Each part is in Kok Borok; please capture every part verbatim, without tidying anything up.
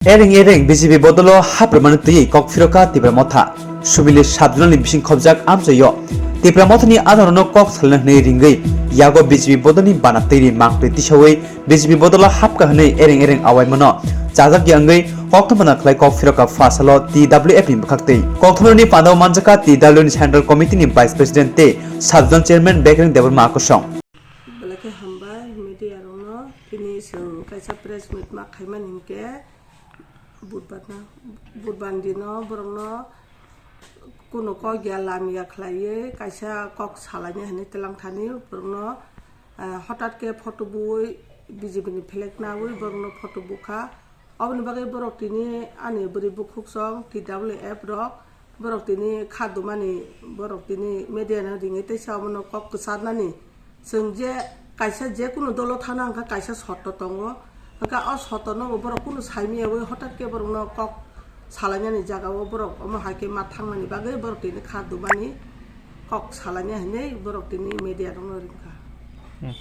Ereng ereng B J P bodolo hap rwmani twiwi kok phiroka Tipra Motha. Sumili sub-zonal ni bising khobjak amchaio Tipra Motha ni adharno kok salna hwnwi ringwi yago B J P bodolni bana twi ri mangtwi tisawi B J P bodolo hapka hwnwi ereng ereng awaimano chajak ya wngwi koktwmana khlai kok phiroka pha salo T W F ni bwkhaktwi. Koktwmani pandao manjakha T W ni Central Committee ni Vice President tei Sub-zonal Chairman Bekreng Debbarma Akosong. Belai khe hambai media rokno, tini chwng kaisa press meet ma khaimani hinkhe budbar na, budbar dino borokno kuno kok ya lam ya khlaiwi kaisa kok salaina hinwi twlang thani borokno, ah, hotat khe photo bui B J P ni flag nawi borokno photo bukha. Oboni bagwi borok tini ani bwrwi bukhuk song T W F rok, borok tini kha dumani, borok tini media no ringwi teisa omono kok kwcharnani. Chwng je kaisa je kunu dolo thana hwnkha kaisa sotto tongo, hwnkha o sotto no bo borok kunu saimaya wi hotat khe borok no kok salainani jaga o borok omo hai khe ma thangmani bagwi borok tini kha dumani. Kok salanya hinwi borok tini media rokno ringkha. Hmm.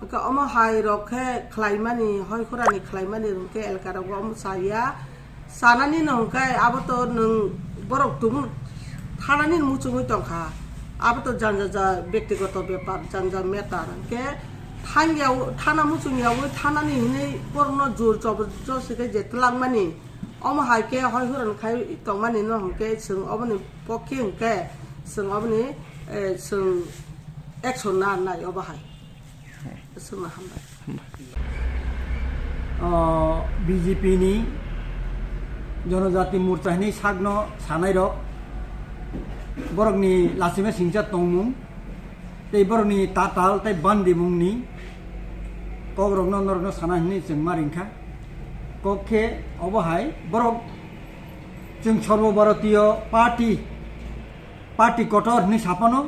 Hwnkhe omo hai rok khe khlaimani, hoi khurani khlaimani hwnkhe elka rogo omo chaya. Chanani no hwnkhe abo to nwng borok tubu thanani muchungwi tongkha. Abo to janja ja bektigoto bepar, janja matter. Hwnkhe thangya, thana muchungya wi thanani hinwi borokno jor jobor josti khe je twlangmani. Omo hai khe hoi huran khai tongmani no hwnkhe chwng oboni pokhe hwnkhe chwng oboni, eh, chwng action na nai obo hai. Chwngno hambai. O, B J P ni Jonojati Morcha hinwi sakno sanairok borokni lachima singcha tongmung tei borokni tatal tei bandimungni kokrokno norokno sana hinwi chwng ma ringkha. Kok khe obo hai borok chwng Sarbo Bharatiya Party, party kotor hinwi saphano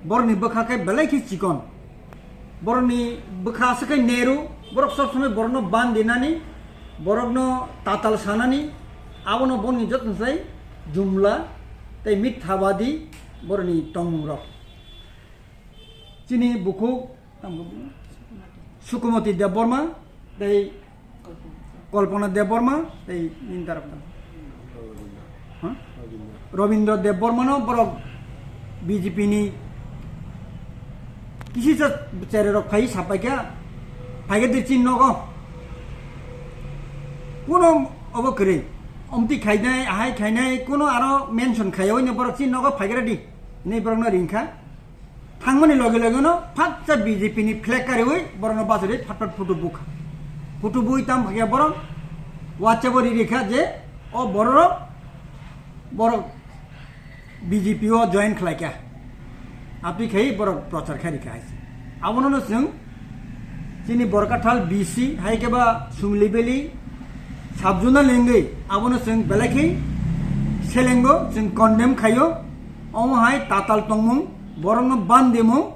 borokni bwkha khe belai khe chikon. Borokni bwkha aswk khe Nehru, borok sob somoi borokno bandinani, borokno tatal sanani, abono borokni joto sai jumla tei mithabadi borokni tongmungrok. Chini bukhuk, tamo bukhuk? Sukumati Debbarma, tei Kalpana Debbarma, tei nini darok tamo? Ha? Rabindra Debbarma no borok B J P ni kisi sa chere rok phai sapai kha, phai khe de chin nogo. Kuno obo kwrwi, omti khainai, ahai khainai, kuno aro mention khaiya oino borok chin nogo phai khe ready. Hinwi borokno ringkha. Thangmani loge loge no phatsa B J P ni flag kariwi borokno bachari phat phat photo bukha. Photo bui tam kha borok WhatsApp o ri rikha je o borok, borok B J P o join khlai kha. Aphi khai borok prochar khai rikha hai se. Abono no chwng chini Borkathal B C hai khe ba Sumli Valley sub-zonal ni wngwi abono chwng belai khe selengo, chwng condemn khaio. Omo hai tatal tongmung, borokno bandimung,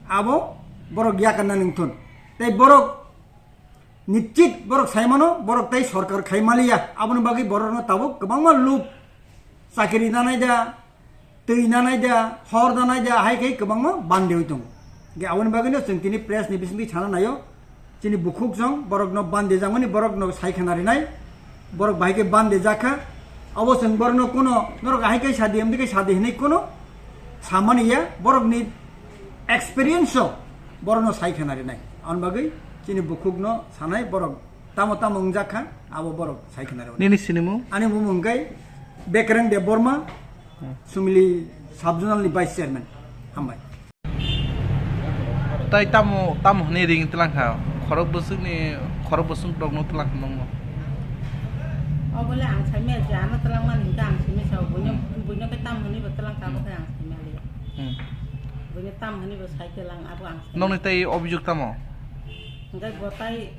abo borok yakarna nungthun. Tei borok nischit borok saimano, borok tei sorkar khai maliya. Aboni bagwi borokno tabuk kwbangma lub chakiri nanai da, twi nanai da, hor nanai da, hai khe kwbangma bandewi tongo. Ge aboni bagwino chwng tini press ni bisingtwi sana naio. Chini bukhuk jong borokno bande jakmani borokno sai khna rinai, borok bahai khe bande jakha. Abo chwng borokno kuno norok ahai khe sadi, amdi khe sadi hinwi kuno samani ya, borokni experience o borokno sai khna rinai. Aboni bagwi chini bukhukno sanai borok tamo tamo wngjakha, abo borok sai khna rinai. Nini sinimung? Ani bumung khe Bekreng Debbarma, Sumili sub-zonal ni vice chairman. Hambai. Tai tamo, tamo hwnwi ring twlang kha, khorok bwswkni, khorok bwswk rokno twlang kha nokno. Obole ang saimaya je ano twlang mani hinkhe ang simi sao, buino, Hmm. buino khe tam hwnwi bo twlang kha, abo Hmm. khe ang saimaliya. Hmm. Buino tam hwnwi bo sai twlang, abo ang saimaliya. Nokni tai obijok tamo? Hinkhe bo tai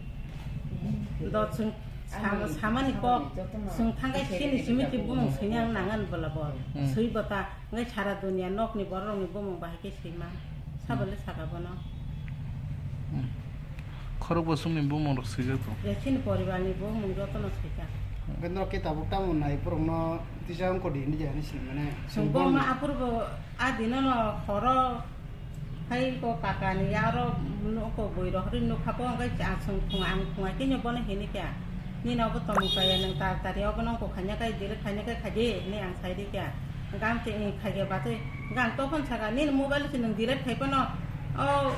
do chwng sam-, samani kok chwng thangkhe chini simi twi bumung swini ang nangan bola bo. Hmm. Swi bo ta. Hwnkhe sara dunia nokni bororokni bumung bahai khe sima. Sabole saka bono. Hmm. Khorok bosongni bumung rok swijak tong. Ya chini poribarni bumung jotono swijak. Hwnkhe norok khe tabuk tamo nai borokno tisa wngkha di hinwi je hinwi sini mane. Chwng bo ma aphuru bo a dino no horo hai ko kakani aro nokho bui rok ri nukha bo hwnkhe chwng phung ang phung ai khe bono hini khe. Nini obo tongmung kaya, nwng tar tari obo nong kok khaina kai, delete khaina kai khaidi hinwi ang sai di kya. Hwnkhe ang twi, eh, khaikhe batwi. Hwnkhe ang tokon saka, nini mobile se nwng delete khai phano, o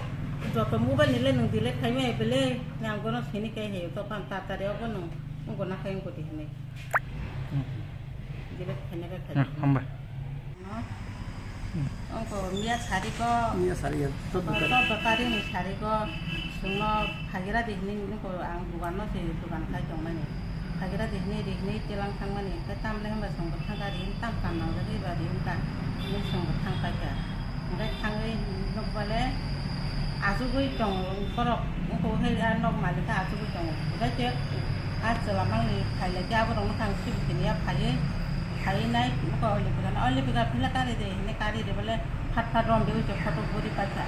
joto mobile ni le nwng delete khai maya bele, hinwi ang bono sini kai hai, tokon tar tari obo nwng wngkha na khai wngkha di hinwi. Hmm. Delete khaina kai khaidi. Hmm, hambai. Ongko miya sariko, miya sari ya, chordo tarik. Chordo tarik ni sariko, chwngno phagira di hinwi ongko ang dugan no se dugan khai tongmani. Phagira di hinwi ri hinwi tilang thangmani, hwnkhe tamle hwnba chwngbo thangkha ri, tam kam nang jagwi ba ri wngkha hinwi chwngbo thangpaikha. Hwnkhe thangwi nukbale achugwi tongo borok, ongko hai a nok malikha achugwi tongo. Hwnkhe khe a chwla mangni phailai khe aborokno khe ang sibisini ya phaiwi, phaiwi nai ongko o lipikano, o lipika phila kari de hinwi kari de bole. Phat phat rom de uiche photo buri paisa.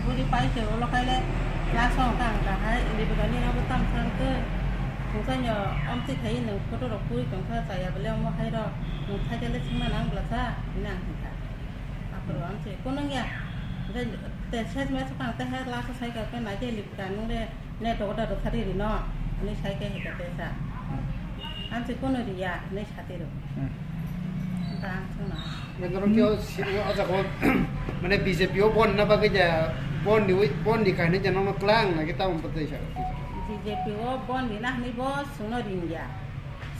Buri paise ulo kaile last o hwnka hwnka hai libigani abo tam sang twi hwnka no omtwi khai nwng photo rok buri tongkha chaya bole omo hai rok nwng thaikhe le singna nang bwlasa hinwi ang hwnka. Aphuru amse kunung ya hwnka te ses mes kang te hai last o sai ka khe naikhe libika nung le. Ne dogo da rwkha di rino, hinwi sai khe hika tesa. Ang se kono riya, hinwi sati rw. Hmm. Hwnba ang chwngno. Mane norok khe o si-, o jaga o, mane B J P o bon na bagwi ja, bon ni wi, bon ni kainwi ja nono klang na khe tamo bwtwi sa. B J P o bon ni na hinwi bo chwngno ringya.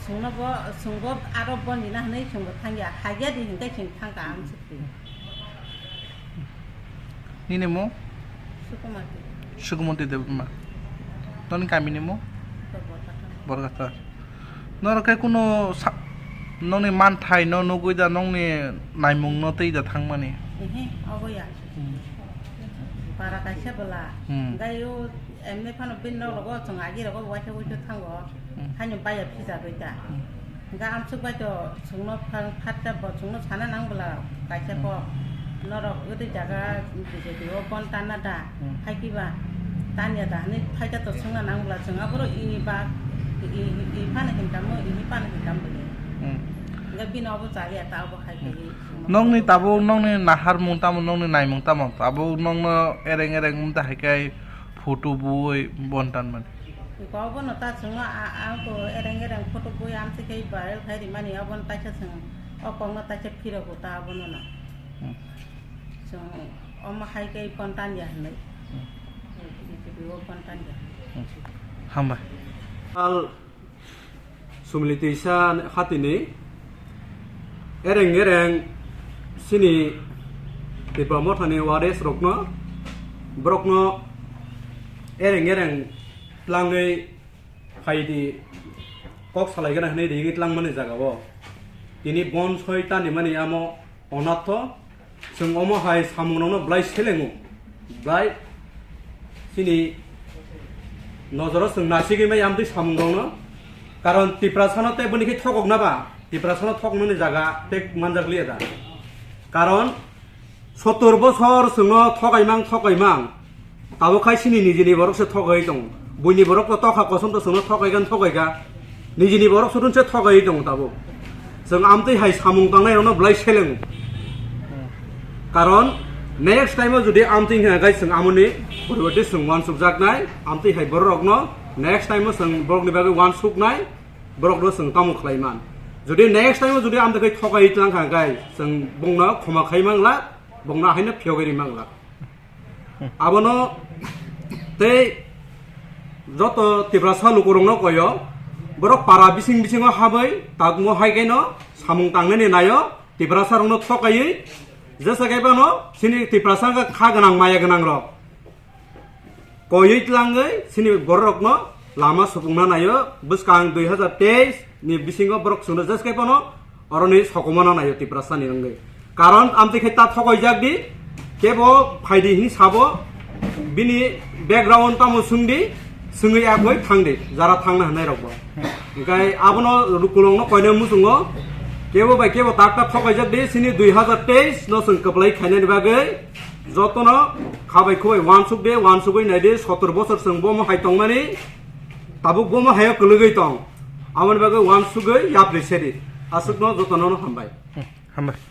Chwngno bo, chwngbo aro bon ni na hinwi chwngbo thangya. Haiya di hinkai chwng thangka ang se. Nini mung? Sukumati. Sukumati Debbarma. Noni kami ni mung? Borkata. Borkata. Norok khe kuno sa-, noni manthai no nugui da nongni naimung no tei da thangmani? Ehe, obo ya. Hmm. Para kaisa bwla. Hmm. Gai o emni phano bin nok rogo chwng agi rogo waisa waisa thango. Hmm. Haino baya phisa goi da. Hmm. Hingke amsuk bai to chwngno phan-, phatta bo chwngno sana nang bwla kaisa kok. Hmm. Norok wtwi jaga B J P o bon tanna da, hmm, hai kiba tanya da hinwi phaikha to swngna nang bwla chwng aphuru ini ba i, i, i phano hinkamo, ini phano hinkam bwle. Hmm. Hingke bini obo chaliya ta obo hai khe. Hmm. Nokni tabuk nokni naharmung tamo, nokni naimung tamo, tabuk nokno ereng ereng wngta hai khe photo bui bon tanmani. Iko obono ta chwngno a, a, ako ereng ereng photo bui amtwi khe viral khai rimani, obono taisa chwng o kokno taisa phirok o ta obono no. Hmm. Chwng omo hai khe phone tan ya hinwi. Hmm. B J P o phone tan ya. Hmm. Hambai. Al Sumili twisa hatini ereng ereng chini Tipra mothani waris rokno, borokno ereng ereng tlangwi phaidi kok salaigana hinwi ringwi tlangmani jagao tini bon soi tanimani amo onatho. Chwng omo hai samungrokno belai selengo, belai chini nojoro chwng nasigwi maya amtwi samungrokno. Karon Tiprasano tei boni khe thokokna ba, Tiprasano thoknani jaga tei manjak liya da. Karon sottor bosor chwngno thokaimang, thokaimang. Tabuk khai chini nijini borok se thogwi tongo. Buini borok to tokha kosom to chwngno thogwi gan thogwi ga. Nijini borok sutun se thogwi tongo tabuk. Chwng amtwi hai samung tangnai rokno belai selengo. Karon next time o jodi amtwi hwnka khai chwng amoni poriborte chwng uansukjaknai, amtwi hai borok rokno next time o chwng borokni bagwi uansuknai, borok no chwng tamo khlai man. Jodi next time o jodi amtwi khai thogwi tlang kha khai chwng bongno khoma khai mangla, bongno haino phiyogwi ri mangla. Abono tei joto Tiprasa lukurokno koyo, borok para bising bisingo habwi takmo hai khe no samung tangnani nayo, Tiprasa rokno thokaiwi jesa khe bono chini Tiprasa wngkha kha gwnang maya gwnang rok koywi tlangwi chini borok rokno lama supungna nayo. Bwskang dui hazar teis ni bisingo borok chwngno jesa khe bono oroni sokomano naio Tiprasani wngwi. Karon amtwi khe ta thokoijak di, kebo phaidi hini sabo, bini background tamo swngdi, swngwi agoi thangdi, jara thangna hwnai rokbo. Hwnkhe abono lukurokno koina muchungo, kebo bai kebo tak tak thokoijak di, chini dui hazar teis no chwng kwplai khainani bagwi jotono khabai khubai uansuk di, uansugwi naidi, sottor bosor chwng bomo hai tongmani, tabuk bomo haio kwlwgwi tong. Aboni bagwi uansugwi yapri sedi. Aswkno jotono hambai. Hmm, hambai.